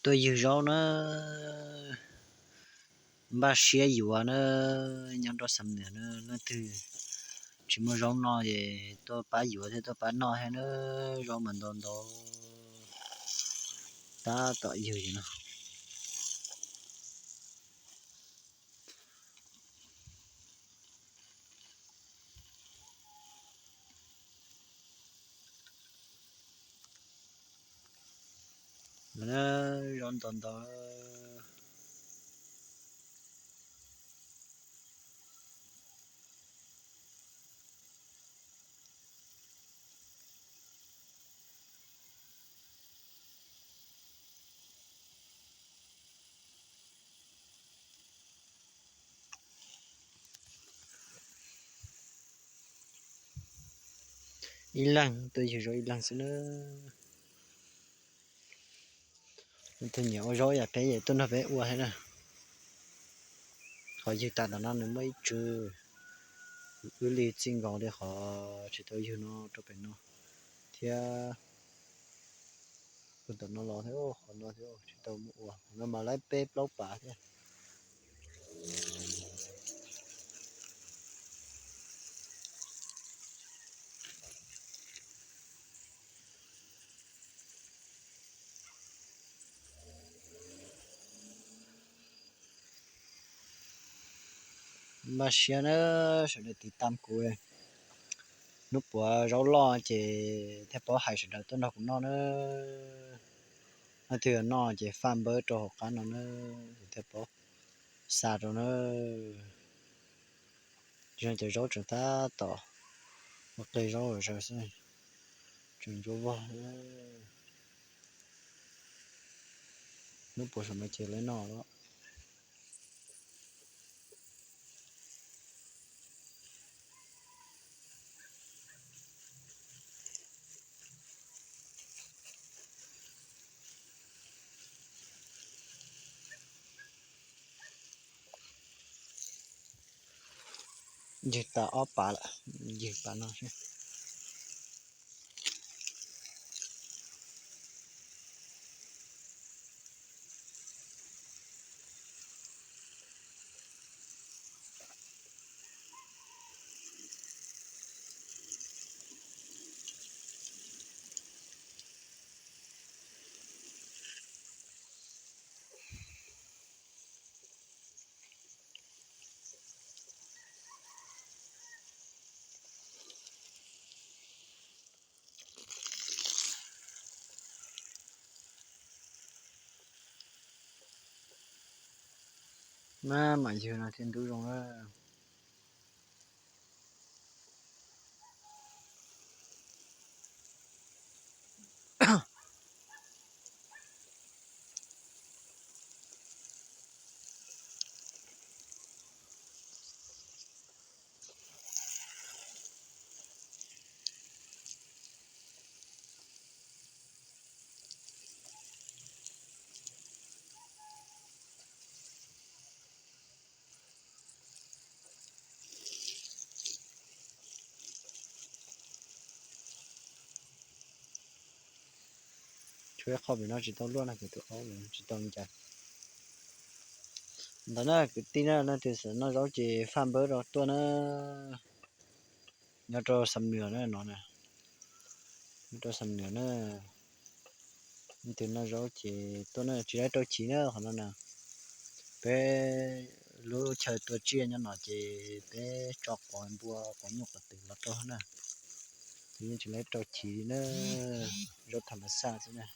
Tuaj ywg zaub na, npaj siab yuav na, nyob rau Xam Nuas na, leej twg tsis muaj zaub noj es tuaj pab yuav thiab tuaj pab noj thiab na, zaub mas ntau ntau, tab tom ywg li no. Zaub ntau ntau. Ib leeg tuaj ywg zaub ib leeg xwb na. Leej twg nyiam ua zaub yam peb es tuaj nrog peb ua thiab na. Qhov ywg tas ntawm no nws muaj ib tsw, wb li txij nkaus li qhov tsis tau ywg no rau pem no thiab. Ua ntawm no los thiab, qhov no thiab tsis tau muaj ua, qhov no mas laib peb plaub pas thiab. Npaj siab na, sawv daws tiv tam kuv, hnub puav zaub loj ces thiaj paub hais sawv daws tuaj nrog kuv noj na. Leej twg noj ces faj npawb rau hauv qab no na, kuv thiaj paub xa rau na. Tsis no cov zaub tseem tab tom ua qe zaub zom zaws xwb, tseem ntsuab vog. Hnub puav saum no ces lawv noj lawm. Ywg tas ob pas lawm, ywg pas no. Maj mam ywg no thiaj ntub zoo na. Tshuav ib qho pem no tsis tau luaj na, kuv tus aub tsis tau ncaws. Ntawd na kwv tij na, leej twg xav noj zaub ces faj npawb rau tuaj na. Nyob rau Xam Nuas na no na, nyob rau Xam Nuas na. Leej twg noj zaub ces tuaj na, tsis laib rau chiv na qhov no na. Peb lub chaw tua tsiaj nyob no ces peb tso quav npua quav nyuj quav twm los rau na, ces yeej tsis laib rau chiv na, zaub tham mas xaj xwb na.